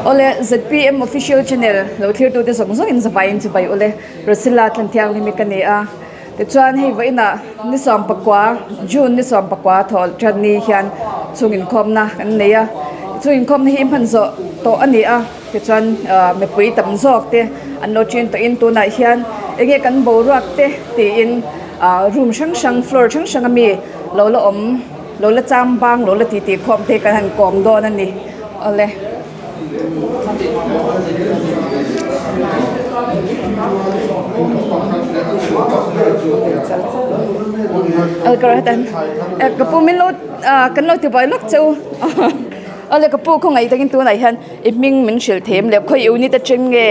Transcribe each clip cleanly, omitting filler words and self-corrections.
Awle ZPM official channel lo thlir tute zawng zawng in zavaiin chibai ule Rosella Tlanthianghlim hi ka ni a tichuan hei vawiinah ni sawmpakua June ni sawmpakua thaw tan ni hian chhung inkhawmna kan nei a chhung inkhawmna hi hman zawh tawh a ni a tichuan ah mipui tam zawk te an lo ṭin tawhin tunah hian enge kan boruak te tiin ah room hrang hrang floor hrang hrang ami lo la awm. Lo la chang bang lo la ti tih khawm te kan han kawm dawn a ni. Awle. Ka pu min lo kan lo ti buai lawk che u. Awle ka pu khawngaih takin tunah hian i hming min hrilh thei em le khawi unit atang nge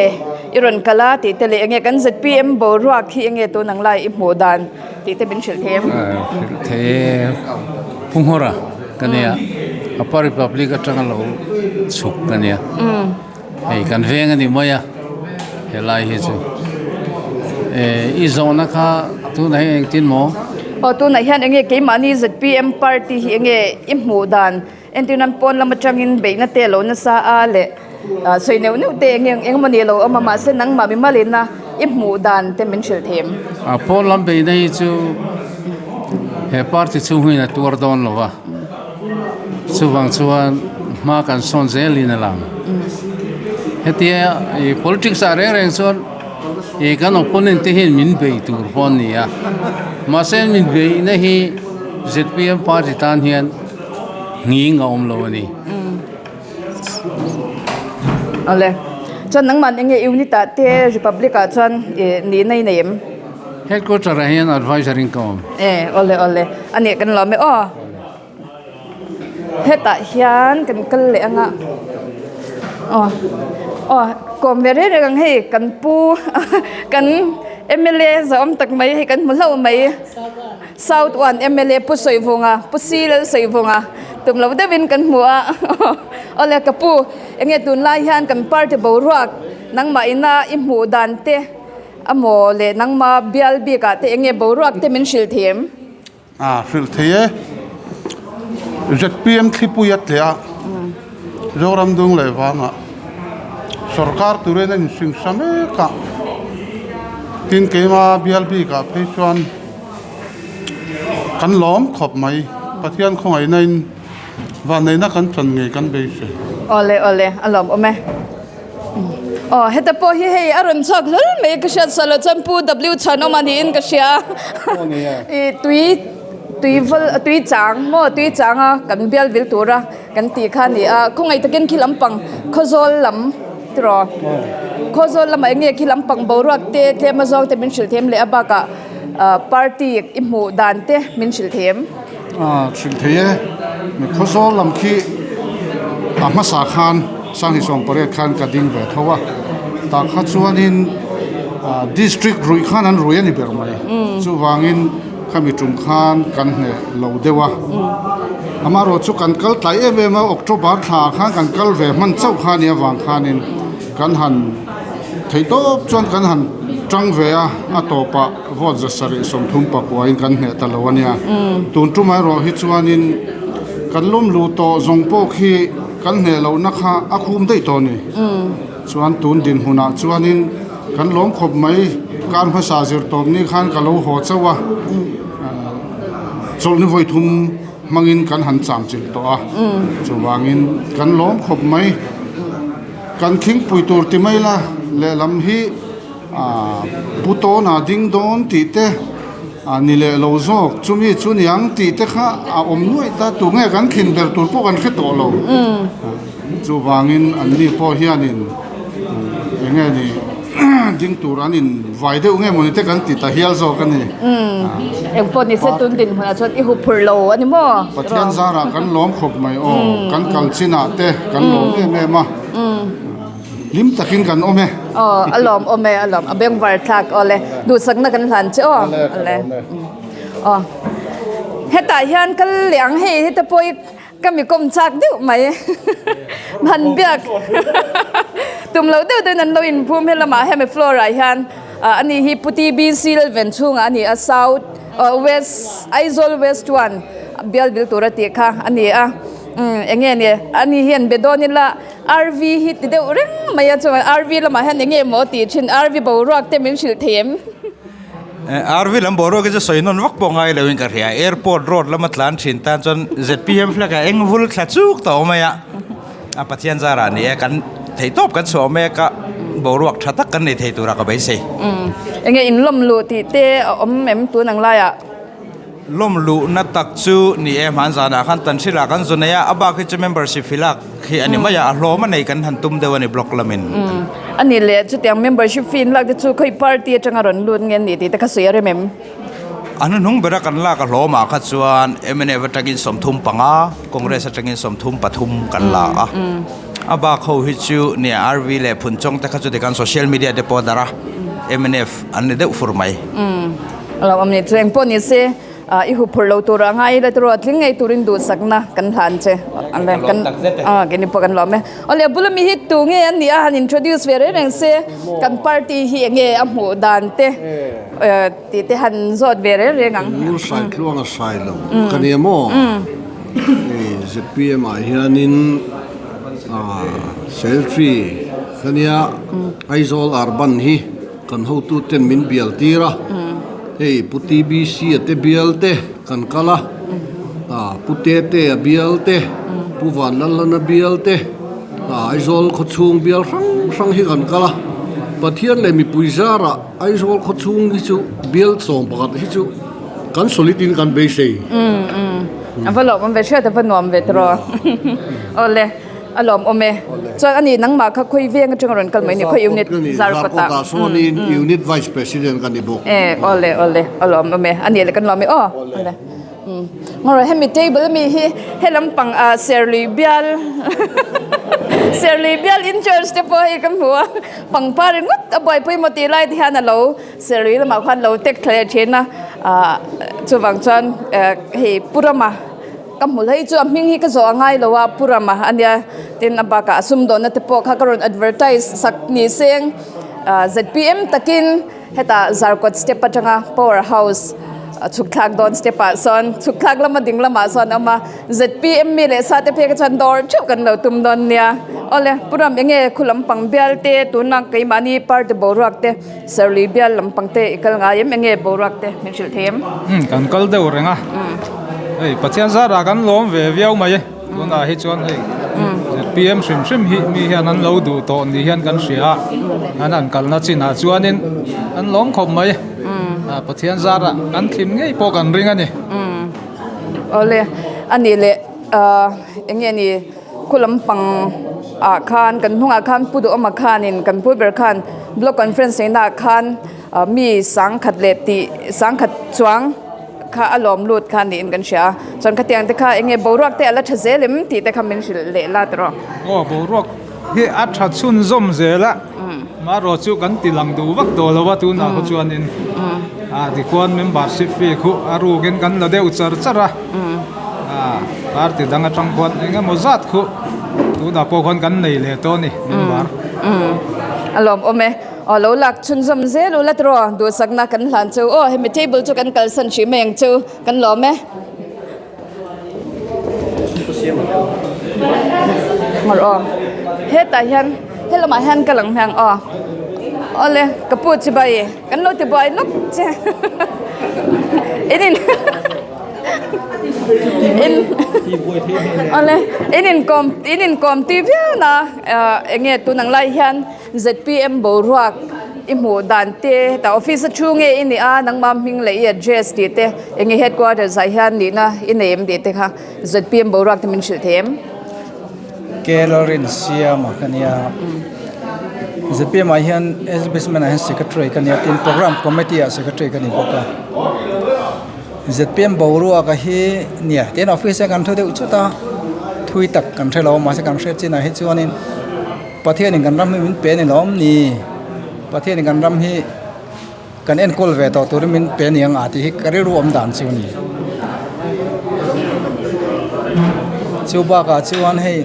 i rawn kal a tih te leh enge kan zpm boruak hi enge tun ang lai i hmuh dan. Tih te min hrilh thei em? Hrilh thei e. Pu Nghawra ka nia. Upper Republic atanga lo chhuk ka nia. Hei kan veng a ni mai a helai hi chu. I zawhna kha tunah hian engtin maw? Aw tunah hian enge keimahni zpm party hi enge i hmuh dan entir nan pawn lam atangin beihna te a lo nasa a leh sawi neuh neuh te eng eng emawni a lo awm a mahse nangmah mimalina i hmuh dan te min hrilh thei em? A pawn lam beihna hi chu he party chhung hian a tuar dawn lo va, chuvang chuan hma kan sawn zelin a lang. Hetia ih politics ah reng reng chuan ih kan opponent te hian min bei tur pawh an ni a, mahse min beihna hi zpm party tan hian nghing a awm lo a ni. Awle. Chuan nangmah eng nge unit ah te Republic ah chuan ih nihna i nei em? Headquarter ah hian adviser in ka awm. E awle awle. A nih kan lawm e aw. Hetah hian kan kal leh anga aw aw kawm ve reng reng ang hei kan pu kan mla zawm tak mai hei kan hmu hlauh mai. South one mla Pu Sawivunga, Pu Si Lal Sawivunga tum lo deuhin kan hmu a, awle ka pu enge tunlai hian kan party boruak nangmah ina i hmuh dan te amaw leh nangma bial bik ah te enge boruak te min hrilh thei em? A hrilh thei e, zpm thlipui a tleh a, Zoram dung leh vangah sorkar turin a insingsa mek a, tin keima bial bik ah phei chuan Kan lawm khawp mai. Pathian khawngaihna in vanneihna kan chan ngei kan beisei. Awle awle a lawm awm e. Aw heta pawh hi hei a rawn chhuak hlawl mai ka hriat sual loh chuan Pu W Chhuanawma niin ka hria. I tui tui val tui chang maw tui chang a kan bial vil tura kan tih kha a ni a khawngaih takin khi lampang Khawzawl lam tiraw Khawzawl lamah eng nge khi lampang boruak te tlem a zawng te min hrilh them leh a bakah Party i hmuh dan te min hrilh thei em? Hrilh thei e. Khawzawl lam khi a hmasa khan Sanghisawmpariat khan ka ding ve tho a. Tah kha chuanin District ruih khan an rui a ni ber mai. Chuvangin khami tum khan kan hneh lo deuh a. Amaherawh chu kan kal tlai em em a, October thla khan kan kal ve hman chauh kha a nih avang khanin kan han Theih tawp chuan kan han tang ve a, a tawpah vote 730 pakuain kan hneh ta lo a nia. Tun tumah erawh hi chuanin kan lawm luh tawh zawng pawh khi kan hneh lohna kha a khum daih tawh a ni. Chuan tun dinhmunah chuanin kan lawm khawp mai, kar hmasa zir tawp ni khan ka lo haw chauh a, chawlhni vawi thum hmangin kan han cham chilh tawh a, chuvangin kan lawm khawp mai. Kan khingpui tur ti mai la, lehlam hi Pu Tawna ding dawn tih te ni leh lo zawk, chumi chu niang tih te kha a awm nuaih ta, tunge kan khin ber tur pawh kan hre tawh lo. Chuvangin anni pawh hianin eng nge ni ding tur an in vai deuh nge mawni te kan ti ta hial zawk a ni. Engpawh ni se tun dinhmunah chuan i huphurh lo a ni maw? Pathian zarah kan lawm khawp mai aw, kan kal chinah te kan lawm em em a, hlim takin kan awm e. Aw a lawm awm e, a lawm a bengvar thlak aw le, duhsakna kan hlan che aw. Ale aw hetah hian kal leh ang hei heta pawh i Ka mi kawm chak deuh mai. Han biak tum lo deuh deuhin an lo inphum he lamah hemi floor ah hian ani hi Pu TBC Lalven chhungah a ni a South West Aizawl West one bial vil tur a tih kha a ni a. Eng nge ni ani hian be dawn ila RV hi ti deuh reng mai a chuan RV lamah hian eng nge maw tih thin RV boruak te min hrilh thei em? RV lam boruak hi chu sawi nawn vak pawh ngai loin ka hria airport road lama tlan thin tan chuan ZPM flag ah eng vul thla chuk ta awm mai a a Pathian zarah ni e kan theihtawp kan chhuah mek a boruak tha tak kan nei thei tura ka beisei. Eng nge inlawm luh tih te a awm em tun ang laiah? Lawm luhna tak chu ni e, hman zanah khan Tanhrila kan zu nei a, a bak hi chu membership hi lak hi a ni mai a, a hlawm a nei kan han tum deuh a ni block lamin. A ni le, chutiang membership fee in lak te chu khawi party atanga rawn lut nge ni tih te kha sawi a rem em? A hnuhnung bera kan lak a hlawmah kha chuan mnf atangin 35, Congress atangin 33 kan la a, a bak ho hi chu nia RV leh Phunchawng te kha chu tikhan social media te pawh a darh a, mnf an ni deuh fur mai. A lo awm ni chu engpawh ni se i hu phurh lo tur a ngai ila tiraw tling ngei turin duhsakna kan hlan che kan keini pawh kan lawm e. Awle a bula mi hi tu nge an nih a han introduce ve reng reng se kan party hi enge a hmuh dan te tih te han zawt ve reng reng ang. Ngur sai tluang a sai lo ka nia maw hei zpm ah hianin secretary ka nia Aizawl urban hi. Kan hotuten min bial tir a, hei Pu TBC a te bial te kan kal a, ah Pu Tete a bial te, Pu Vanlalhlana bial te, ah Aizawl khawchhung bial hrang hrang hi kan kal a, Pathian leh mipui zarah Aizawl khawchhung hi chu bial 11 hi chu kan solid in kan beisei. A va lawmawm ve hriat a va nuam ve tiraw. Awle. A lawm awm e. Chuan ani nangmah kha khawi veng atanga rawn kal mai ni khawi unit Zarkawt ah sawnin unit vice president ka ni bawk. E awle awle a lawm awm e. Ani leh kan lawm e aw. Awle. Ngawrh hemi table ami hi he lampang ah Serlui bial Serlui bial in church te pawh hei ka hmu a pangpar ringawt a buaipui maw tih lai te hian a lo Serlui lamah khuan lo tek thla leh thin a ah chuvang chuan hei Pu Rama Ka hmu hlei chu a hming hi ka zawh a ngai lo a, Pu Rama a nia. Tin a bakah a sumdawnna te pawh kha ka rawn advertise sak ni seng. Zpm takin hetah Zarkawt step atanga power house chhuk thlak dawn step ah sawn chhuk thlak lama ding lamah sawn a awm a. Zpm mi leh sa te phei kha chuan dawr theuh kan lo tum dawn nia. Awle Pu Ram enge khu lampang bial te tuna keimahni party boruak te Serlui bial lampang te i kal ngai em enge boruak te min hrilh thei em? Umm kan kal deuh reng a, hei Pathian zarah kan lawm ve viau mai e, tunah hi chuan hei zpm hrim hrim hi mi hian an lo duh tawh ni hian kan hria a, an han kalna chinah chuanin an lawm khawp mai, Pathian zarah kan thlim ngei pawh kan ring a ni. Awle a nih leh enge ni Khu lampang ah khan kan hnungah khan Pu Duhawma khanin kan pu ber khan block conference neihna ah khan mi sangkhat leh tih sangkhat chuang kha a lawm lut kha niin kan hria a chuan khatiang te kha eng nge boruak te a la tha zel em tih te kha min hrilh leh la tawh. Aw boruak hi a tha chhunzawm zel a marawh chu kan ti lang duh vak tawh lo a tunah khaw chuanin ah tikhuan membership fee khu a rukin kan la deuh char char a. Party dang atang khuan eng emaw zat khu tunah pawh khuan kan nei leh tawh a ni member. A lawm awm e. Aw lo lak chhunzawm zel u la tiraw duhsakna kan hlan chu aw hemi table chu kan kalsan hrih mai ang chu kan lawm e. Ngawrh aw hetah hian helamah hian ka lang hmiang aw awle ka pu chibai kan lo ti buai lawk che in in. In awle in inkawm in inkawm tui viau na eng nge tun ang lai hian zpm boruak i hmuh dan te hetah office a thu nge i nih a nangmah hming leh i address tih te eng nge headquarters ah hian nihna i nei em tih te kha zpm boruak te min hrilh thei em? Kalorin siam a ka nia zpm ah hian establishment ah hian secretary ka nia tin program committee ah secretary ka ni bawk a zpm boruak a hi nia tin office a kan thu deuh chut a thui tak kan hre lo a mahse kan hriat chinah hi chuanin Pathianin kan ram hi min pe a ni lawm ni Pathianin kan ram hi. Kan enkawl ve tawh turin min pe ni ang a tih hi ka rilru awm dan chu a ni. Chu bakah chuan hei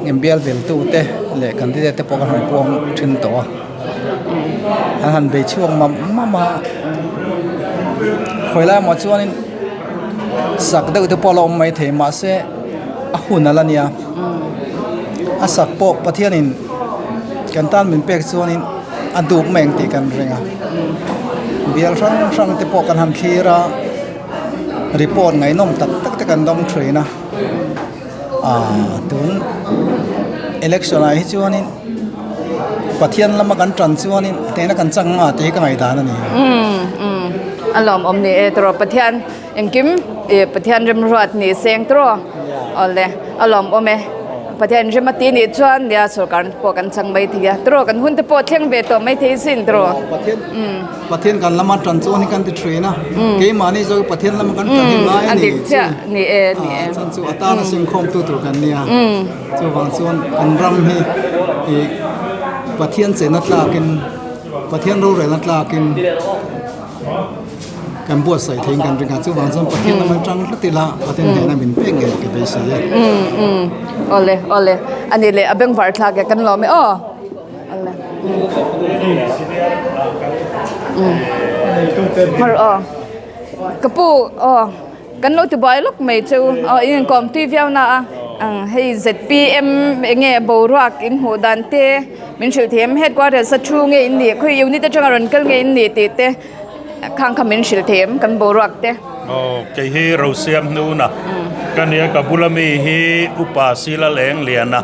ihh bial veltu te leh candidate te pawh kan han puang then tawh a, an han bei chhuak mam mam a, khawi lai maw chuanin. Sak deuh te pawh a la awm mai thei mahse a hun a la nia. A sak pawh Pathianin kan tan min pek chuanin a dup mai ang tih kan ring a. Bial hrang hrang te pawh kan han thlir a, report ngaihnawm tak tak te kan dawng thin a. Aaa tun election ah hi chuanin Pathian lama kan tan chuanin tena kan chang nga tih hi ka ngaihdan a ni. Umm umm a lawmawm ni e tawrh Pathian engkim ih Pathian remruat ni seng tawrh awle a lawmawm e Pathian rem a ti nih chuan nia sorkar pawh kan chang mai thei a tawrh kan hun te pawh thleng ve tawh mai thei sin tawrh. Pathian kan lama tan chuan hi kan ti thin a, keimahni zawk hi Pathian lama kan tan hi ngai a ni. A dik chiah ni e, ni e. Chuan chu a tana singkhawmtu tur kan nia. Chuvang chuan kan ram hi ih Pathian chenna tlakin, Pathian rorelna tlakin kan buatsaih theiin kan ring a. Chuvang chuan Pathian lama tang hlat ila Pathian hnehna min pek ngei ka beisei e. Awle, awle. A nih leh a bengvar thlak e kan lawm e aw. Mar aw ka pu aw kan lo ti buai lawk mai chu aw in inkawm tui viau na a ang hei zpm enge boruak in hmuh dan te min hrilh thei em headquarters a thu nge in nih khawi unit atanga rawn kal nge in nih tih te Khang kha min hrilh thei em kan boruak te. Aw kei hi Rosiam hnuna ka nia ka bula mi hi Upa Sila Lengliana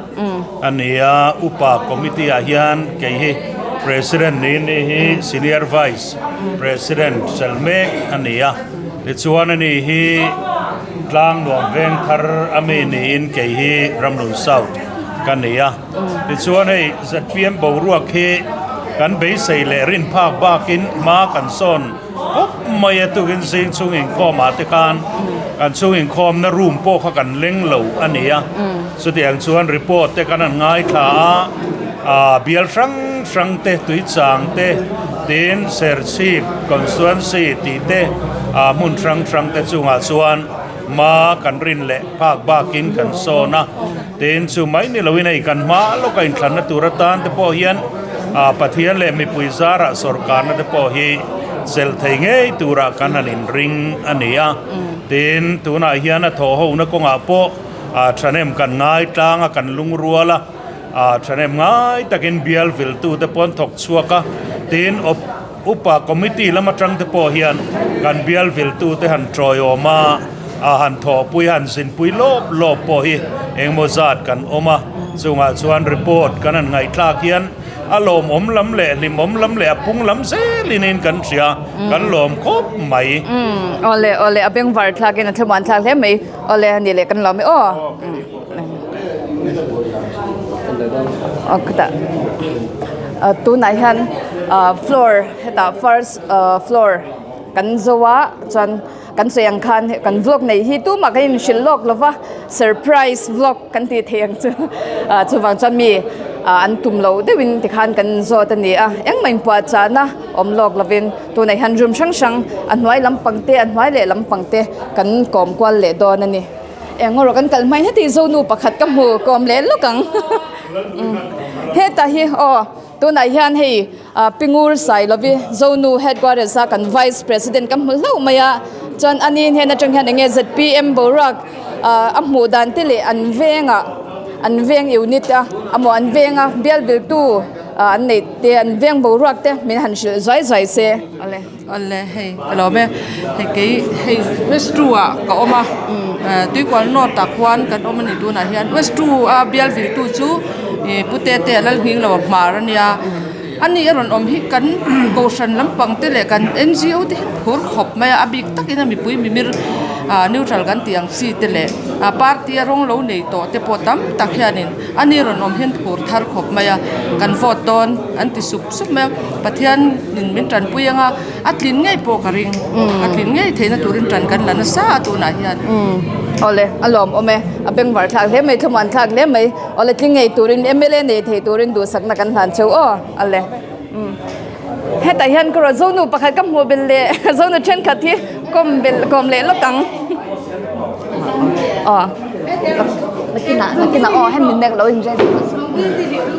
a nia Upa committee ah hian kei hi President niin ni hi Senior Vice President sel mek a nia tichuan ani hi Tlangnuam Vengthar a mi niin kei hi Ramlun South ka nia. Tichuan hei zpm boruak hi kan beisei leh rin phak bakin hma kan sawn khawp mai a, tukin zing chhung inkhawm ah te khan kan chhung inkhawmna room pawh kha kan leng lo a ni a, chutiang chuan report te kan han ngaithla a, ah bial hrang hrang te tuichang te tin Serchhip constituency tih te ah hmun hrang hrang te chungah chuan hma kan rin leh phak bakin kan sawn a. Tin, chu mai ni loin hei kan hma lawka inthlanna tur atan te pawh hian Pathian leh mipui zarah sawrkarna te pawh hi chelh thei ngei turah kan han inring a ni a. Tin, tunah hian a thawhhona kawngah pawh thahnem kan ngai tlang a, kan lungrual a, thahnem ngai takin bial viltute pawh an thawk chhuak a. Tin, Upa committee lam atang te pawh hian kan bial viltute han tawiawm a, a han thawhpui han zinpui lawp lawp pawh hi engemaw zat kan awm a, chungah chuan report kan han ngaihthlak hian a lawmawm lam leh hlimawm lam leh a pung lam zelin in kan hria, kan lawm khawp mai. Umm awle awle a bengvar thlak in a thlamuan thlak hle mai awle ani leh kan lawm e aw. Aw khutah tunah hian floor hetah first floor kan zo a chuan kan sawi ang khan kan vlog nei hi tumah kan inhrilh lawk lo va surprise vlog kan tih theih ang chu chuvang chuan mi an tum lo deuhin tikhan kan zawt a ni a engmah inpuahchahna awm lawk lovin tunah hian room hrang hrang a hnuai lampang te a hnuai leh lampang te kan kawm kual leh dawn a ni. Eng erawh kan kal hmain heti zonu pakhat ka hmu kawm leh lawk ang hetah hi aw tunah hian hei Pingur Sailovi zonu headquarters a kan vice president ka hmu hlauh mai a chuan ani hnen atang hian enge zpm boruak a hmuh dan te leh an vengah an veng unit a amaw an venga bial viltu an neih te an veng boruak te min han hrilh zuai zuai se. Awle hei ka lawm e hei kei hei west two ah ka awm a tuikual north ah khuan kan awm a ni tunah hian west two a bial viltu chu ih pu tete a lal nghing lo a hmar a nia ani a rawn awm hi kan kohhran lampang te leh kan N G O te hi phur khawp mai a a bik takin a mipui mimir ah neutral kan tih ang chi te leh ah party a rawng lo nei tawh te pawh tam tak hianin ani rawn awm hian phur thar khawp mai a kan vote dawn an ti sup sup mai a Pathian in min tanpui anga a tlin ngei pawh ka ring a tlin ngei theihna turin tan kan la nasa a tunah hian. Awle a lawm awm e a bengvar thlak hle mai thlamuan thlak hle mai awle tling ngei turin mla nei thei turin duhsakna kan hlan cheu aw awle hetah hian ka rawn zonu pakhat ka hmuh belh leh zonu thenkhat hi kawm belh kawm leh lawk ang aw nakinah nakinah aw hemi nek lo in ready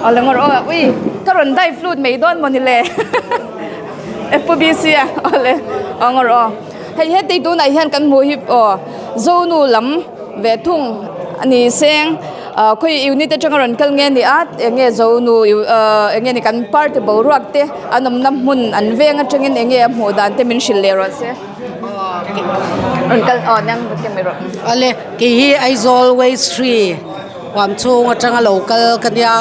aw le ngawr aw ui ka rawn dai flute mai dawn mawni le fpbc a aw le aw ngawr aw hei hetei tunah hian kan hmuh hi aw. Zonu lam ve thung a ni seng ah khawi unit atanga rawn kal nge ni a eng nge Zonu ah eng nge ni kan party boruak te an awmna hmun an veng atangin eng nge a hmuh dan te min hrilh leh rawh se rawn kal aw nang ke mai rawh. Awle kei hi Aizawl West 3 huam chhung atanga lo kal ka nia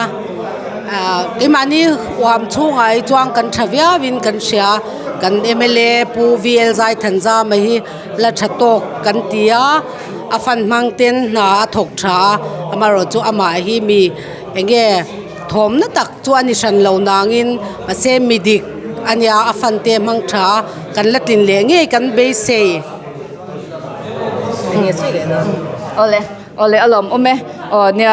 ah keimahni huam chhungah hi chuan kan tha viau in kan hria kan M_L_A Pu V_L Zaithanzama hi la tha tawk kan ti a a fan hmang ten hna a thawk tha a amaherawhchu chu amah hi mi eng nge thawmna tak chu a ni hran lo nangin mahse mi dik a nia a fan te hmang tha a kan la tlin leh ngei kan beisei. Awle awle a lawm awm e aw nia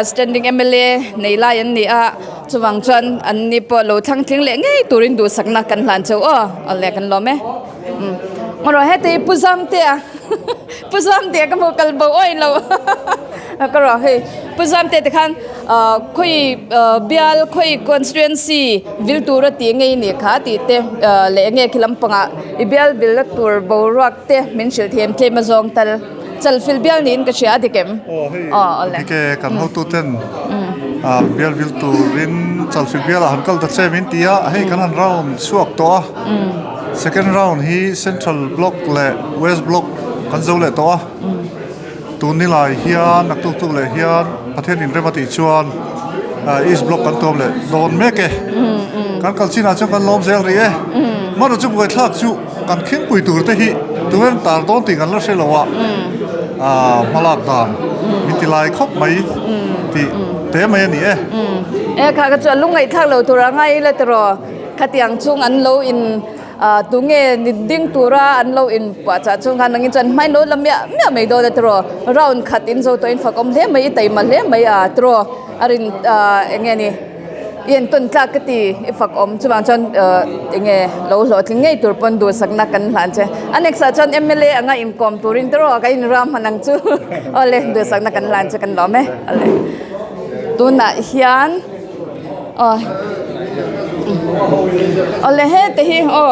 standing M_L_A nei lai an ni a chuvang chuan an ni pawh lo thlang tling leh ngei turin duhsakna kan hlan chauh aw awle kan lawm e. Ngarawh heti Pu Zamtea Pu Zamtea ka hmu kal bo awih lo ka rawh hei Pu Zamtea te khan ah khawi bial khawi constituency vil tura tih ngei nih kha tih te ah leh enge khi lampangah i bial vilna tur boruak te min hrilh thiam tlem a zawng tal chalfil bial niin ka hria a dik em aw hei dike kan hotu ten ah bial vil turin chalfil bialah han kal ta che min ti a hei kan han round chhuak tawh a. Second round hi Central Block leh West Block kan zo leh tawh a, tun ni lai hian a tuk tuk leh hian Pathian inrem a tih chuan East Block kan tuam leh dawn mek e. Kan kal chinah chuan kan lawm zel rih e. Hmanraw chu buaithlak chu kan khingpui tur te hi tunge tar dawn tih kan la hre lo a, hmalak dan min ti lai khawp mai tih te mai a ni e. E kha ka chuan lungngaihthlak lo tur a ngai ila tiraw? Khatiang chung an lo in ah tunge ni ding tura an lo in puahchah chung khan nangin chuan hmai lo la miah miah mai dawn a tiraw round khat in zo tawhin fak awm hle mai i taima hle mai a tiraw a rin ah eng nge ni i entawn tlak ka ti i fak awm chuvang chuan ah eng nge lo hlawhtling ngei tur pawn duhsakna kan hlan che a next ah chuan M_L_A anga inkawm turin tiraw ka inram hman ang chu awle duhsakna kan hlan che kan lawm e awle tunah hian. Aw awle he te hi aw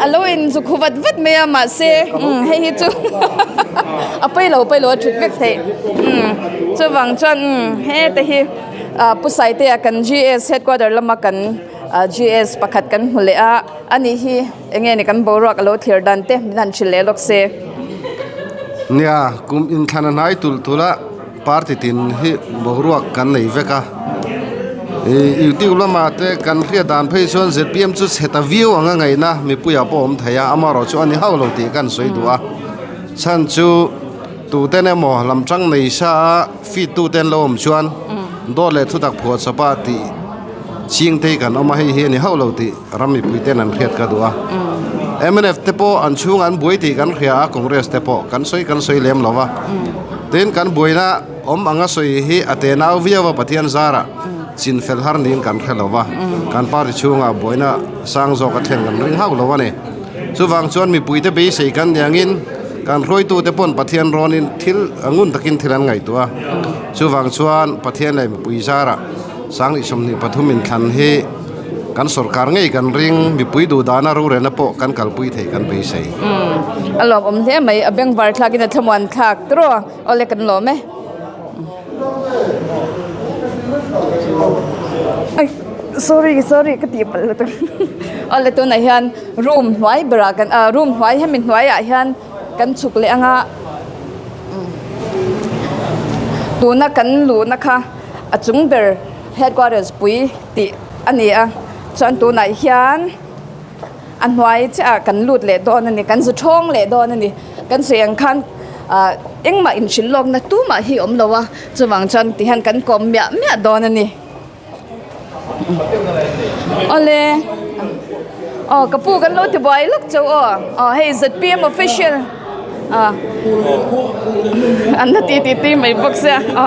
a lo in zu khu vat vat mai a mahse umm hei hi chu a pawi lo pawi lo a thut vek theih umm chuvang chuan umm he te hi ah pu Saitea kan G_S headquarter lama kan ah G_S pakhat kan hmu leh a ani hi eng nge ni kan boruak a lo thlir dan te min han hrilh leh lawk se. Nia kum inthlan a hnai tulh tulh a. Party tin hi boruak kan nei vek a, ih youtube lamah te kan hriat dan phei chuan zpm chu chhe ta viau anga ngaihna mipuiah pawh a awm thei a, amaherawh chu a ni hauh lo tih kan sawi duh a, chhan chu tuten emaw lam tang nei sa a feed tute an lo awm chuan dawt leh thutak phuah chawp a tih ching te hi kan awm a, hei hi a ni hauh lo tih ram mipui ten an hriat ka duh a, mnf te pawh an chhungah an buai tih kan hria a, Congress te pawh kan sawi kan sawi lem lo va, tin kan buaina awm anga sawi hi a tenau viau a Pathian zarah chin fel har niin kan hre lo va, kan party chhungah buaina sang zawk a thlen kan ring hauh lo a ni. Chuvang chuan mipui te beisei kan ni angin kan hruaitu te pawn Pathian rawnin thil ngun takin thil an ngaihtuah a, chuvang chuan Pathian leh mipui zarah Sangli 23 inthlan hi kan sorkar ngei kan ring, mipui duh dana rorelna pawh kan kalpui thei kan beisei. Umm a lawm awm hle mai, a bengvar thlakin a thlamuan thlak tawh a, awle kan lawm e. Ai sorry sorry ka tih palh lutuk awle tunah hian room hnuai berah kan ah room hnuai hemi hnuaiah hian kan chhuk leh anga tuna kan luhna kha a chung ber headquarters pui tih a ni a chuan tunah hian a hnuai chiah ah kan lut leh dawn a ni kan zu thawng leh dawn a ni kan sawi ang khan ah engmah inhrilh lawkna tumah hi a awm lo a chuvang chuan ti hian kan kawm miah miah dawn a ni awle aw ka pu kan lo ti buai lawk chauh aw aw hei Z_P_M official ah an la ti ti tui mai bawk sia aw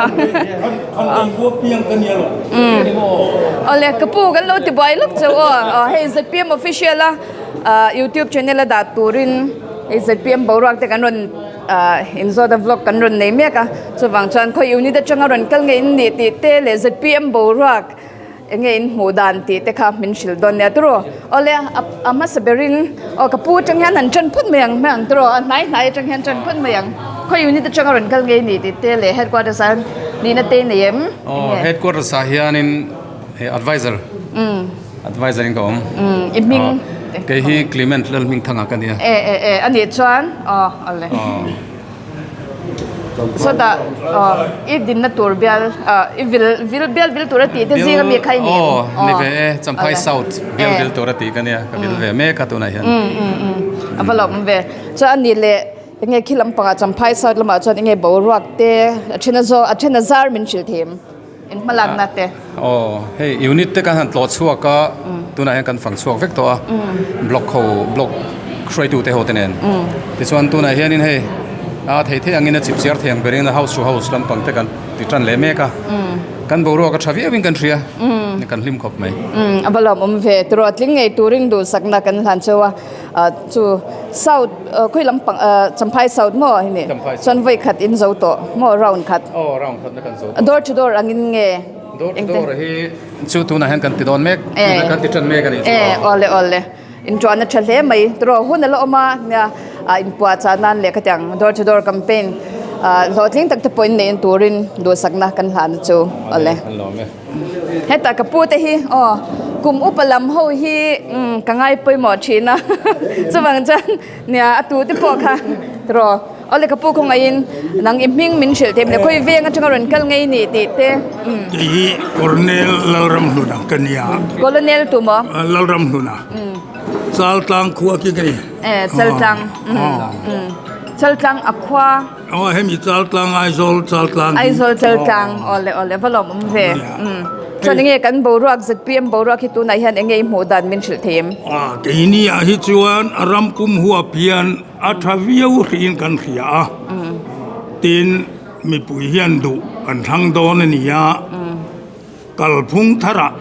awle ka pu kan lo ti buai lawk chauh aw aw hei Z_P_M official a ah youtube channel a dah turin hei Z_P_M boruak te kan rawn. Ahh inzawt a vlog kan rawn nei mek a chuvang chuan khawi unit atanga rawn kal nge in nih tih te leh zpm boruak eng nge in hmuh dan tih te kha min hrilh dawn nia tiraw awle a hmasa berin aw ka pu atang hian han tan phawt mai ang hmel ang tiraw a hnai hnai atang hian tan phawt mai ang. Khawi unit atanga rawn kal ngei ni tih te leh headquarters ah hian nihna te nei em? Aw headquarters ah hianin advisor advisor in ka awm. I hming? Kei hi Clement Lalhmingthanga ka nia. E e e a nih chuan aw awle. Sawtah i dinna tur bial i vil vil bial vil tur a tih te zing ami kha i ni em? Aw ni ve e Champhai South bial vil tur a tih ka nia ka vil ve mek a tunah hian. A va lawm ve. Chuan a nih leh enge khi lampangah Champhai South lamah chuan enge boruak te a then a zawk a then a zar min hrilh thei em? In hmalakna te. Aw hei unit te kan han tlawh chhuak a tunah hian kan fang chhuak vek tawh a block ho block hruaitu te ho te nen tichuan tunah hianin hei a thei thei angin a chip chiar thei ang berin a house to house lampang te kan ti tan leh mek a kan boruak a tha viauin kan hria kan hlim khawp mai. A va lawmawm ve tiraw a tling ngei turin duhsakna kan hlan cheu a. Chu south khawi lampang Champhai south maw hi ni chuan vawi khat in zo tawh maw round khat aw round khat na kan zo tawh door to door angin nge door to door hi chu tunah hian kan ti dawn mek tunah kan ti tan mek a ni chu awle awle in tuan a tha hle mai tiraw hun a la awm a nia in puah chah nan leh khatiang door to door campaign hlawhtling tak te pawh in nei turin duhsakna kan hlan a chu awle. Heta ka pu te hi aw kum upa lam ho hi ka ngai pawimawh thin a chuvang chuan nia a tu te pawh kha tiraw awle ka pu khawngaihin nang i hming min hrilh thei le khawi veng atanga rawn kal ngei ni tih te. Kei hi Colonel Lalramhluna ka nia. Colonel tu maw? Lalramhluna. Chaltlang khua khi ka ni. E Chaltlang. Chaltlang a khua. Aw hemi Chaltlang Aizawl Chaltlang hi. Aizawl Chaltlang awle awle va lawm awm ve. Chuan enge kan boruak ZPM boruak hi tunah hian enge i hmuh dan min hrilh thei em? A keini ah hi chuan a ram pum huap hian a tha viau hriin kan hria a. Tin mipui hian duh an thlang dawn a ni a. Kalphung tharah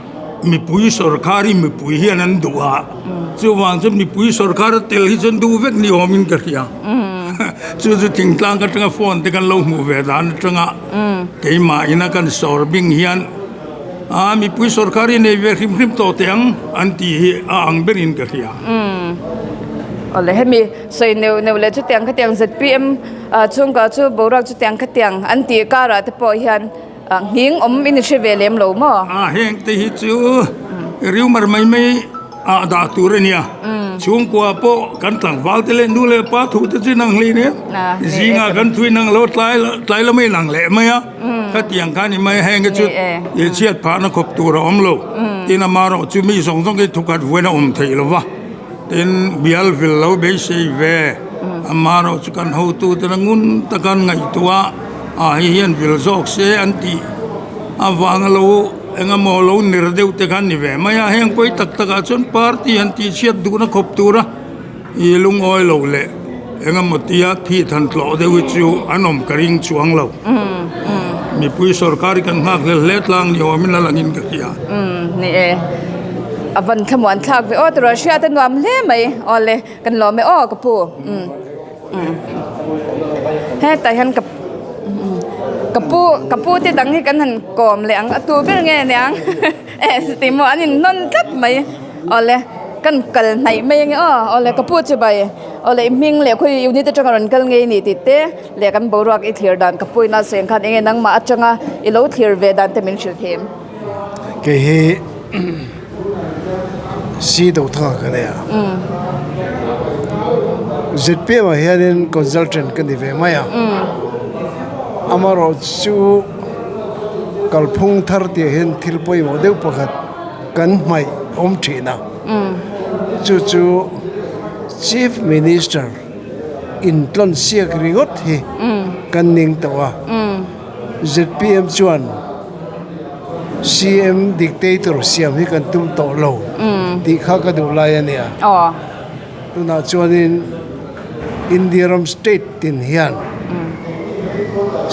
mipui sorkar hi mipui hian an duh a, chuvang chuan mipui sorkar a tel hi chuan duh vek ni awmin ka hria. Chu chu thingtlang atanga phone te kan lo hmuh ve dan atanga keimah ina kan sawr bing hian a mipui sorkar hi nei ve hrim hrim tawh teh ang an tih hi a ang berin ka hria. Awle hemi sawi neuh neuh leh chutiang khatiang ZPM chhungkua chu boruak chutiang khatiang an tih karah te pawh hian Nghing awm in i hre ve lem lo maw? A heng te hi chu rumour mai mai ah dah tur a nia. Chhungkua pawh kan tlangval te leh nu leh pa thu te chu inang hlei nen. Zingah kan thu inang lo tlai tlai lamah inang leh mai a. Khatiang khan i mai heng hi chu i chhiat phahna khawp tur a awm lo. Tin amaherawh chu mi zawng zawng hi thukhat vuain a awm theih lo va. Tin bial vil lo beisei ve amaherawh chu kan hotute na ngun taka an ngaihtuah a hei hian vil zawk se an tih avanga lo engemaw lo ner deuh te khan ni ve mai a heng pawi tak takah chuan party han tih chhiat duhna khawp tura ih lungawi lo leh engemaw tia thih than tlawh deuh hi chu an awm ka ring chuang lo mipui sorkar hi kan nghak hlel hle tlang ni awmin a langin ka hria. Ni e a van thlamuan thlak ve aw tiraw hriat a nuam hle mai aw le kan lawm e aw ka pu hetah hian ka ka pu ka pu te dang hi kan han kawm leh ang a tu ber nge niang e ti maw an inhnawn tlat mai aw le kan kal hnaih mai ange aw aw le ka pu chu bai aw le i hming leh khawi unit atanga rawn kal ngei ni tih te leh kan boruak i thlir dan ka pu ina seng khan enge nangmah atanga i lo thlir ve dan te min hrilh thei em. Kei hi si do thang ka nia. ZPM ah hianin consultant ka ni ve mai a. Amaherawh chu kalphung thar tih hian thil pawimawh deuh pakhat kan hmaih awm thin a. Chu chu Chief Minister intlawn siak ringawt hi kan ning tawh a. Zpm chuan CM dictator siam hi kan tum tawh lo tih kha ka duh lai a nia. Tunah chuanin India ram state tin hian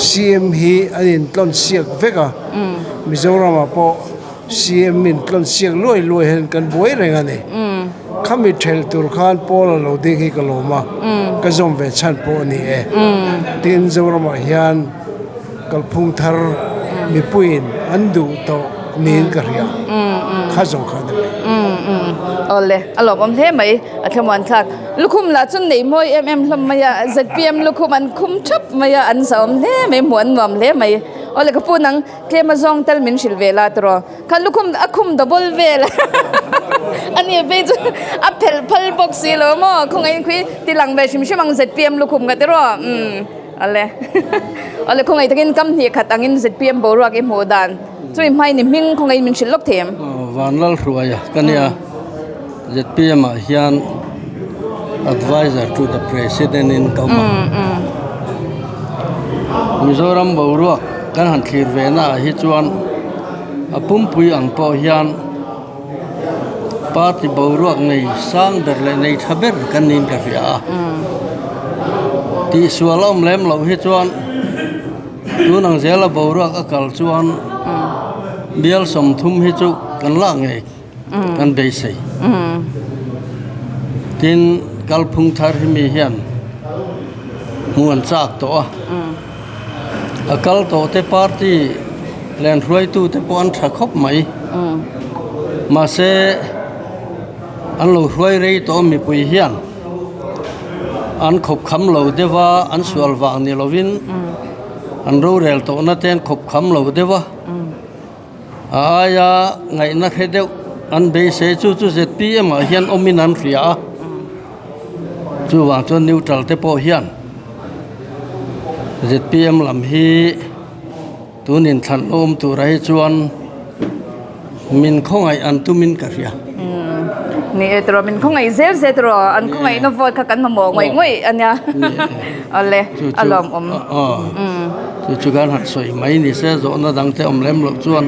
CM hi an intlawn siak vek a, Mizoramah pawh CM intlawn siak luai luai hian kan buai reng a ni. Khami thelh tur khan Paul a lo ding hi ka lawm a, ka zawm ve chhan pawh a ni e. Tin, Zoramah hian kalphung thar mipuiin an duh tawh Niin ka hria. Kha zawng kha ni mai. Awle, a lawmawm hle mai, a thlamuan thlak. Lukhum lah chu nei mawi em em hlawm mai a, zpm lukhum an khum thap mai a, an zahawm hle mai, hmuh an nuam hle mai. Awle ka pu nang tlem a zawng tal min hrilh ve la tawh. Kha lukhum a khum double vel a ni phei chu a phelh phal bawk si lo maw, khawngaihin khui ti lang ve hrim hrim ang zpm lukhum ka ti rawh. Awle, awle khawngaih takin kam hnih khat angin zpm boruak i hmuh dan chu i hmai ni hming khawngaihin min hrilh lawk thei em? Vanlalhruaia ka nia, zpm ah hian adviser to the president in ka awm a. Mizoram boruak kan han thlir ve na ah hi chuan a pumpui ang pawh hian Party boruak nei sang ber leh nei tha ber kan niin ka hria a. Tihsual a awm lem loh hi chuan tun ang zela boruak a kal chuan bial 30 hi chu kan lak ngei kan beisei. Tin, kalphung thar hi mi hian hmuh an chak tawh a. A kal tawh te party len hruaitu te pawh an tha khawp mai. Mahse an lo hruai rei tawh mipui hian an khawp kham lo deuh a, an sual vang ni lovin an rorel tawhna te an khawp kham lo deuh a. A aia ngaihna hre deuh an beisei chu chu zpm ah hian awmin an hria a, chuvang chuan neutral te pawh hian zpm lam hi tun inthlan awm turah hi chuan min khawngaih an tumin ka hria. Ni e tawh min khawngaih zel zel tawh an khawngaihna vote kha kan mamawh ngawih ngawih a nia awle a lawmawm. Chu chu kan han sawi mai ni se zawhna dang te awm lem loh chuan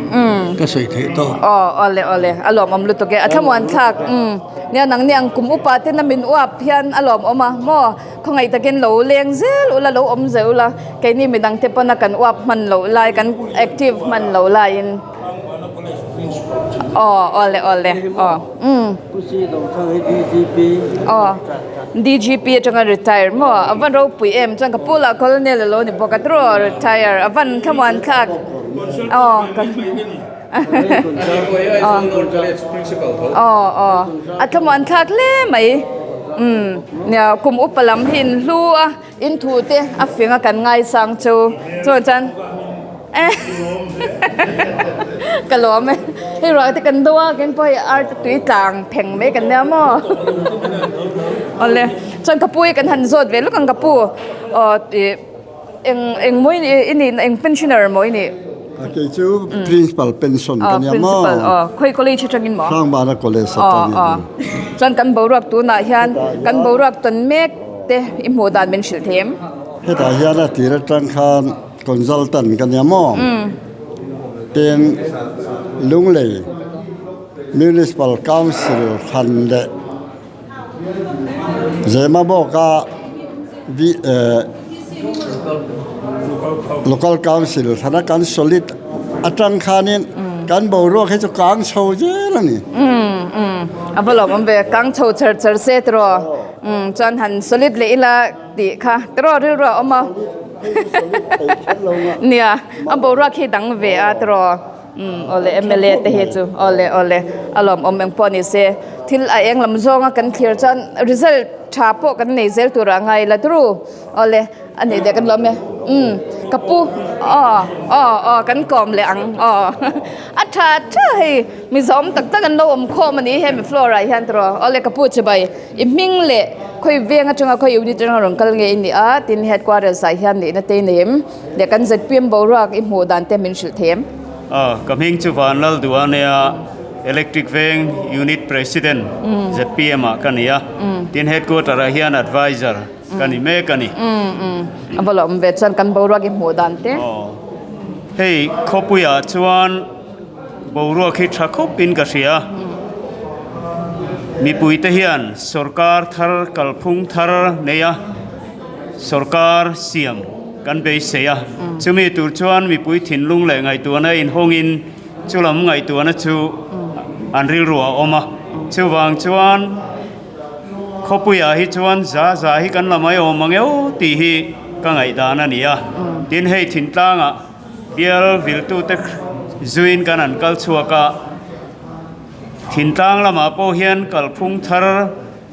ka sawi theih tawh. Aw awle awle a lawmawm lutuk e a thlamuan thlak nia nang ni ang kum upa tena min uap hian a lawmawm a maw khawngaih takin lo leng zel ula lo awm zel ula keini midang te pawna kan uap hman loh lai kan active hman loh laiin. Aw awle awle aw umm aw DGP atanga retire maw a van ropui em chuan ka pu lah colonel alo ni bawk a tiraw retire a van thlamuan thlak aw aw aw a thlamuan thlak hle mai umm nia kum upa lam hi in hlu a. In thu te a fing a kan ngaisang chu chuan chuan ka lawm e hei ruah te kan do a ken pawh hei ar te tui tlang pheng mai kan nia maw awle chuan ka pu hi kan han zawt ve lawk ang ka pu aw ih eng eng maw i nih eng pensioner maw i nih. Kei chu principal pension ka nia maw. Principal aw khawi college atangin maw? Hrangbana college atangin. Aw aw chuan kan boruak tunah hian kan boruak tawn mek te i hmuh dan min hrilh thei em? Hetah hian a tir atang khan consultant ka nia maw? Tin Lunglei Municipal Council thlan leh Zemabawka Local Council thlana kan solid atang khanin kan boruak hi chu kang chho zel a ni. A va lawmawm ve, kang chho char char se tiraw? Chuan han solid leh ila tih kha tiraw rilru a awm a. Nia, a boruak hi dang ve a tiraw? Umm awle mla te hi chu awle awle a lawmawm eng pawh ni se thil a eng lam zawnga kan thlir chuan result tha pawh kan nei zel tur a ngai la turu awle a nih leh kan lawm e umm ka pu aw aw aw kan kawm leh ang aw a tha tha hei mizawm tak tak an lo awm khawm a ni hemi floor ah hian tiraw awle ka pu chibai i hming leh khawi veng atanga khawi unit atanga rawn kal nge i nih a tin headquarters ah hian nihna te i nei em. Leh kan zpm boruak i hmuh dan te min hrilh thei em? A, ka hming chu Vanlal Duanea, Electric Veng Unit President zpm ah ka ni a, tin Headquarter ah hian Adviser ka ni mek a ni. A va lawm ve chuan kan boruak i hmuh dan te. Aw, hei khawpuiah chuan boruak hi tha khawp in ka hria. Mipuite hian sorkar thar kalphung thar nei a. Sorkar siam kan beisei a, chumi tur chuan mipui thinlung leh ngaihtuahna inhawngin chulam ngaihtuahna chu an rilru a awm a. Chuvang chuan khawpuiah hi chuan za za hi kan la mai awm ang eo tih hi ka ngaihdan a ni a. Tin, hei thintlangah bial viltute Zuin kan han kal chhuak a, Thintlang lamah pawh hian kalphung thar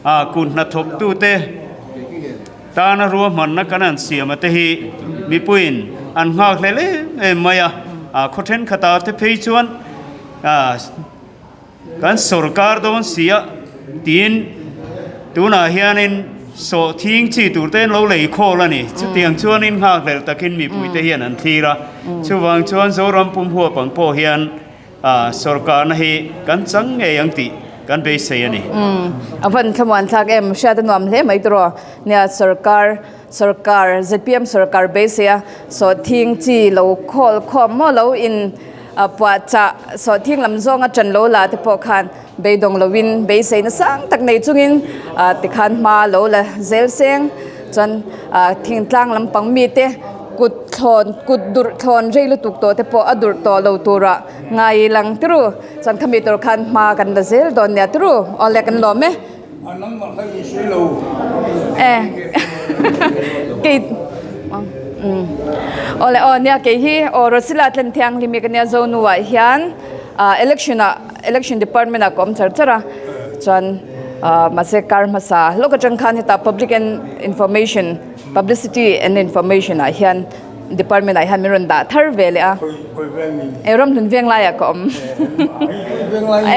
a kut hnathawktute tana ruahmanna kan han siam a te hi mipuiin an nghak hlel em em mai a, khaw thenkhatah te phei chuan Kan sorkar dawn si a, tiin tunah hianin sawhthing chi tur te an lo lei khawl a ni. Chutiang chuanin nghakhlelh takin mipuite hian an thlir a. Chuvang chuan Zoram pum huap ang pawh hian sorkarna hi kan chang ngei ang tih kan beisei a ni. A van thlamuan thlak em? Hriat a nuam hle mai tawh. Nia, sorkar, sorkar, zpm sorkar beisei a, sawhthing chi lo khawl khawm maw lo in Puah chah sawhthing lam zawnga ṭan lo la te pawh khan beidawng loin beiseina sang tak nei chungin tikhan hma lo la zel seng chuan thingtlang lampang mite kut thlawn kut durh thlawn rei lutuk tawh te pawh a durh tawh lo turah ngai lang turu chuan khami tur khan hma kan la zel dawn nia turu awle kan lawm e. Awle aw nia kei hi aw Rosila tlen thianghlim hi ka nia Zonu ah hian election ah election department ah ka awm char char a chuan mahse kar hmasa hlawk atang khan hetah public and information publicity and information ah hian Department ah hian min rawn dah thar ve leh a. E ramhlun veng laiah ka awm.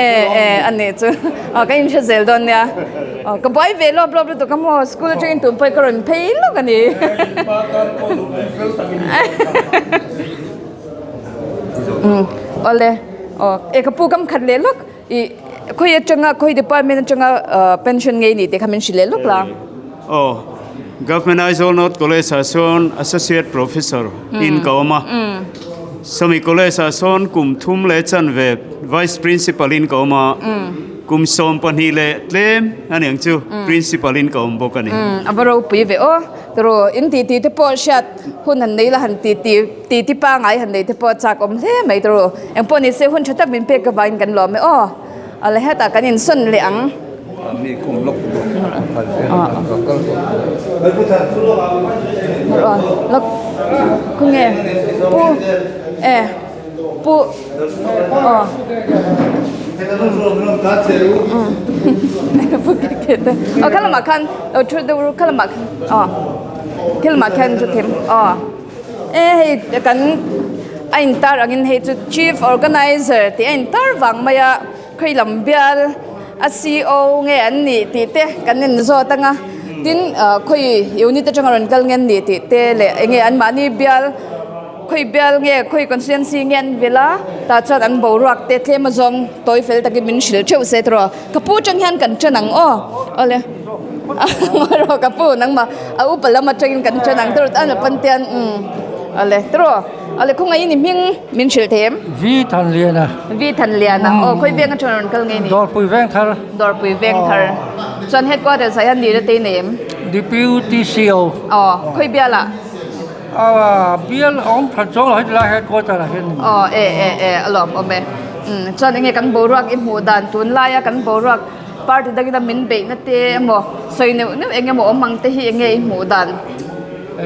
E e a nih chu. Aw ka inhre zel dawn nia. Aw ka buai ve lawp lawp lutuk a maw school atangin tun pawh ka rawn phei lawk a ni. Awle aw e ka pu kam khat leh lawk i khawi atanga khawi department atanga pension ngei ni tih kha min hrilh leh lawk la. Aw, Government Aizawl North College ah sawn Associate Professor in ka awm a. Sawmi College ah sawn kum thum leh chanve Vice Principal in ka awm a. Kum 12 leh tlem a niang chu Principal in ka awm bawk a ni. A va ropui ve aw. Turu in ti ti te pawh hriat hun han nei la han ti ti ti ti pangai han nei te pawh chak awm hle mai turu. Engpawh ni se hun tha tak min pek avangin kan lawm e aw. A la hetah kan insawn leh ang. Khawnge pu e pu aw pu ke ke te aw kha lamah khan lo thu deuh ru kha lamah khan aw khi lamah khian thu them aw e hei kan a intar angin hei chu chief organizer tih a intar vang mai a. Khawi lam bial a CO nge an nih tih te kan en zawt ang a, tin khawi unit atanga rawn kal nge an nih tih te leh eng nge anmahni bial khawi bial nge khawi constituency nge an vil a tah chuan an boruak te tlem azawng tawi fel takin min hrilh theuh se tawh ka pu atang hian kan tan ang aw awle rawh ka pu nangmah a upa lam atangin kan tan ang tawh a pan te an awle tawh. Awle khawngaih in i hming min hrilh thei em? Vi Thanliana. Vi Thanliana. Aw khawi veng atang rawn kal ngei ni? Dawrpui Vengthar. Dawrpui Vengthar. Chuan headquarters ah hian nira te i nei em? Deputy CO. Aw khawi bial ah? Aw bial a awm that zawng lo heti lai headquarter ah hian. Aw e e e a lawm awm e. Chuan enge kan boruak i hmuh dan tunlaia kan boruak party dangina min beihna te emaw sawi neuh neuh eng emaw awm ang te hi enge i hmuh dan?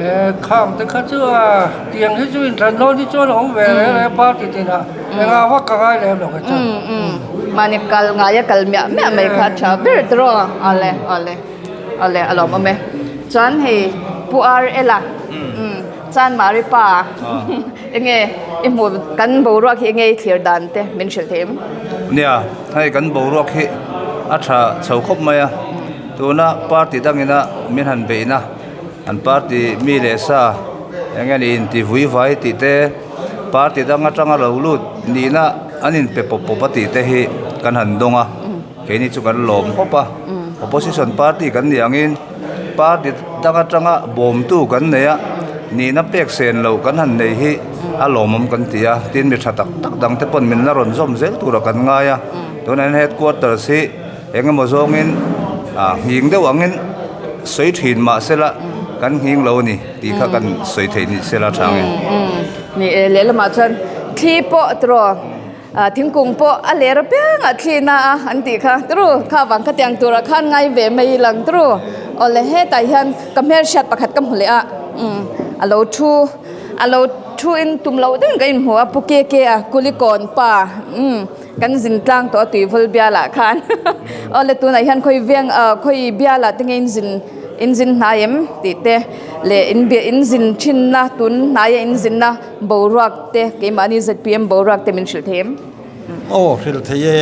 Eh khang te kha chu a tiang hi chu inthlan dawn hi chuan a awm ve reng reng party tinah engah vak ka ngai lem lo kha chuan. Mahni kal ngaia kal miah miah mai kha a tha ber tawh a awle awle awle a lawm awm e chuan hei Pu Ar Ela chuan Mari pa enge i hmuh kan boruak hi enge i thlir dan te min hrilh thei em? Nia hei kan boruak hi a tha chho khawp mai a tuna party dangina min han beihna. An party mi leh sa eng nge ni inti vui vai tih te party dang atanga lo lut nihna an inpe pawp pawp a tih te hi kan han dawng a keini chu kan lawm khawp a opposition party kan nih angin party dang atanga bawmtu kan nei a nihna pek sen loh kan han nei hi a lawmawm kan ti a tin mi tha tak tak dang te pawn min la rawn zawm zel tura kan ngai a tunah hian headquarters hi. Eng emaw zawngin nghing deuh angin sawi thin mah sela kan nghing lo a ni tih kha kan sawi theih ni sela tha ang e. Ni e, lehlamah chuan thli pawh tiraw thingkung pawh a ler apiangah thli na a an tih kha tiraw kha vang khatiang turah khan ngai ve mai lang tiraw awle hetah hian ka hmelhriat pakhat ka hmu leh a a lo thu a lo. thu in tum loh deuhin ka inhmu a pu kk a kulikawn pa umm kan zin tlang tawh a tuivawl bialah khan awle tunah hian khawi veng ah khawi bialah te nge in zin in zin hnai em tih te leh in bia in zin thinna tun hnaia in zinna boruak te keimahni zpm boruak te min hrilh thei em. Aw hrilh thei e,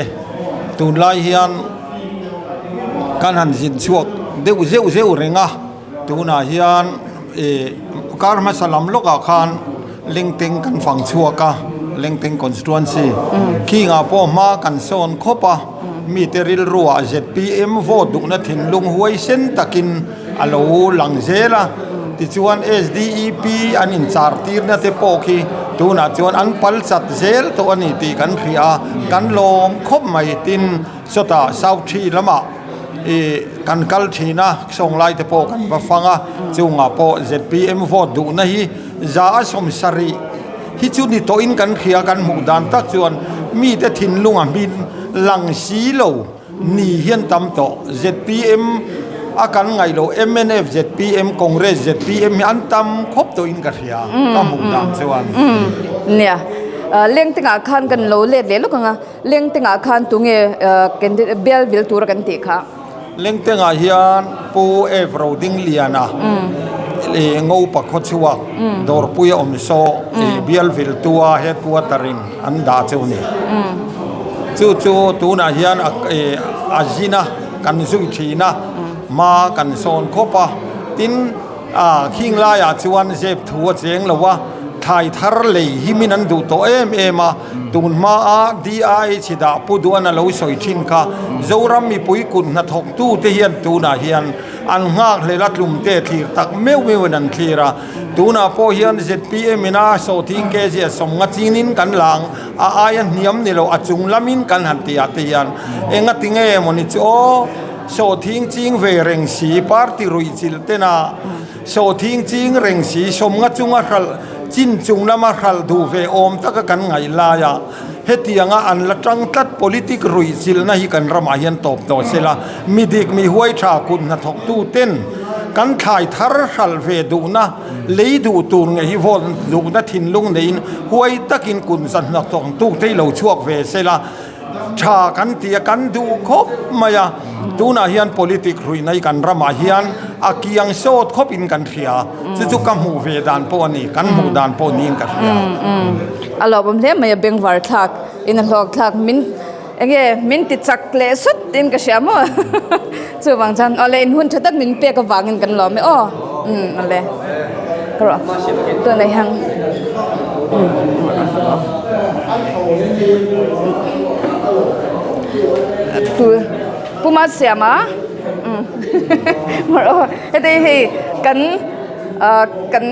tunlai hian kan han zin chhuak deuh zeuh zeuh reng a. Tunah hian ih kar hmasa lam lawkah khan Lengteng kan fang chhuak a, Lengteng constituency khingah pawh hma kan sawn khawp a, mite rilruah zpm vote duhna thinlung huaisen takin a lo lang zel a, tichuan SDEP an inchar tirna te pawh khi tunah chuan an pal chat zel tawh a ni tih kan hria a, kan lawm khawp mai tin sawtah South Tree lamah. Ih kan kal thin a, sawnglai te pawh kan va fang a, chungah pawh zpm vote duhna hi za a 70 hi chu ni tawhin kan hria kan hmuh dan tak chuan mite thinlung a hmin lang si lo ni hian tam tawh zpm a kan ngaih loh mnf zpm Congress zpm hi an tam khawp tawhin ka hria ka hmuh dan chuan. Nia, lengtengah khan kan lo let leh lawk ang a. Lengtengah khan tunge candidate bial vil tura kan tih kha? Lengtengah hian Pu F Rodingliana leh Ngopa khawchhuak Dawrpuia awm saw bial viltua headquarter in an dah chu a ni. Chu chu tunah hian a zin a, kan zui thin a, hma kan sawn khawp a, tin, A khing laiah chuan zep thu a cheng lo a, thlai thar lei hi min an duh tawh em em a, tun hmaa DIH dah pu duan a lo sawi thin kha Zoram mipui kut hnathawktute hian tunah hian an nghakhlel a tlumte thlir tak meuh meuhin an thlir a, tunah pawh hian zpm in a sawhthing kg a 50 chinin kan lang a aia hniam ni lo a chung lamin kan han tih ah te hian engati nge mawni chu aw. Sawhthing ching ve reng si, party ruih chilh tena sawhthing ching reng si, 50 chunga hralh chin chung lama hralh duh ve awm taka kan ngaih laia hetianga an la tang tlat politic ruih chilhna hi kan ramah hian tawp tawh sela, mi dik mi huai tha kut hnathawktu ten kan thlai thar hralh ve duhna lei duh tur nge hi vote duhna thinlung neiin huai takin kut hnathawktu te hi lo chhuak ve sela. Tha kan ti a, kan duh khawp mai a, tunah hian politic hruihna hi kan ramah hian a kiang sawt khawp in kan hria, chu chu ka hmuh ve dan pawh a ni, kan hmuh dan pawh niin ka hria. A lawmawm hle mai a, bengvar thlak in a hlawk thlak min enge min ti chak leh sut in ka hria maw chuvang chuan awle in hun tha tak min pek avangin kan lawm e aw umm awle ka rawh tunah hian Tu puma siam a heti hei kan kan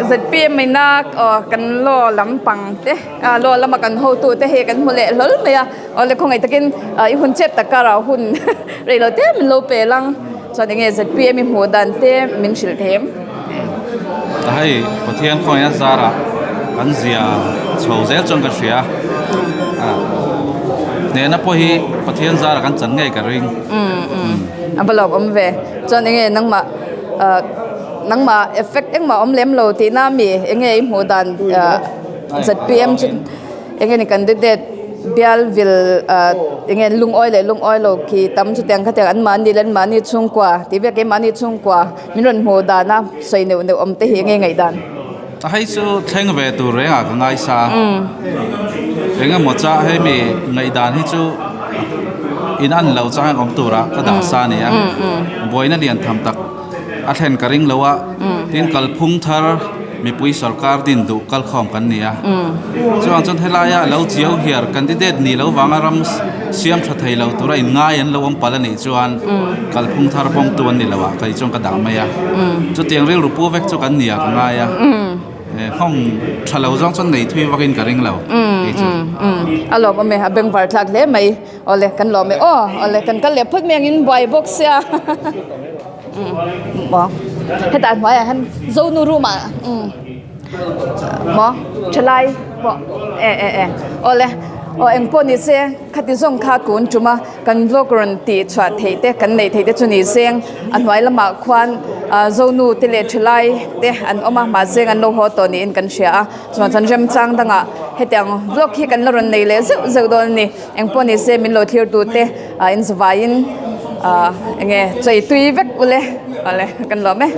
zpm ina kan law lampang te law lama kan hotu te hei kan hmu leh hlawl mai a awle khawngaih takin i hun chep tak kar ah hun rei lo te min lo pe lang chuan enge zpm i hmuh dan te min hrilh thei em. Hei Pathian khawngaihna zarah kan zia chho zel chuan ka hria a hnehna pawh hi Pathian zarah kan chan ngei ka ring. Umm umm a va lawm awm ve chuan enge nangmah ah nangmah effect engmah awm lem lo tihna ami enge i hmuh dan ah zpm chu Eng nge ni candidate bial vil ah eng nge lungawi leh lungawi lo khi tam chutiang khatiang an mahni leh an mahni chhungkua tih vek keimahni chhungkua min rawn hmuh dan a sawi neuh neuh awm te hi eng nge ngaihdan. A hei chu thleng ve tur reng ah ka ngaisa eng emaw cha hemi ngaihdan hi chu in an lo chang awm tur ah ka dah sa a ni a buaina lian tham tak a thlen ka ring lo a tin kalphung thar Mipui sorkar din duh kalkhawm kan ni a, chuvang chuan helaia lo chiau hiar candidate nih lo vanga ram siam tha thei lo tura inngai an lo awm palh a nih chuan kalphung thar pawmtu an ni lo ah kei chuan ka dah mai a, chutiang rilru pu vek chu kan ni ah ka ngai a, nghawng tha lo zawng chuan nei thui vakin ka ring lo kei chu. A lawmawm e, a bengvar thlak hle mai. Awle kan lawm e aw, awle kan kal leh phawt mai angin buai bawk sia. Maw hetah hnuaiah hian zonu room ah maw thalai pawh e e e awle aw eng pawh ni se khati zawng kha kun tum a kan vlog rawn tih chhuah theih te kan neih theih te chu ni seng a hnuai lamah khuan. ah zonu te leh thalai te an awm a mahse an lo haw tawh niin kan hria a chuan chuan remchang dangah hetiang vlog hi kan la rawn nei leh zeuh zeuh dawn a ni engpawh ni se min lo thlir tu te ah in zavaiin ah eng nge chei tui vek ule awle kan lawm e.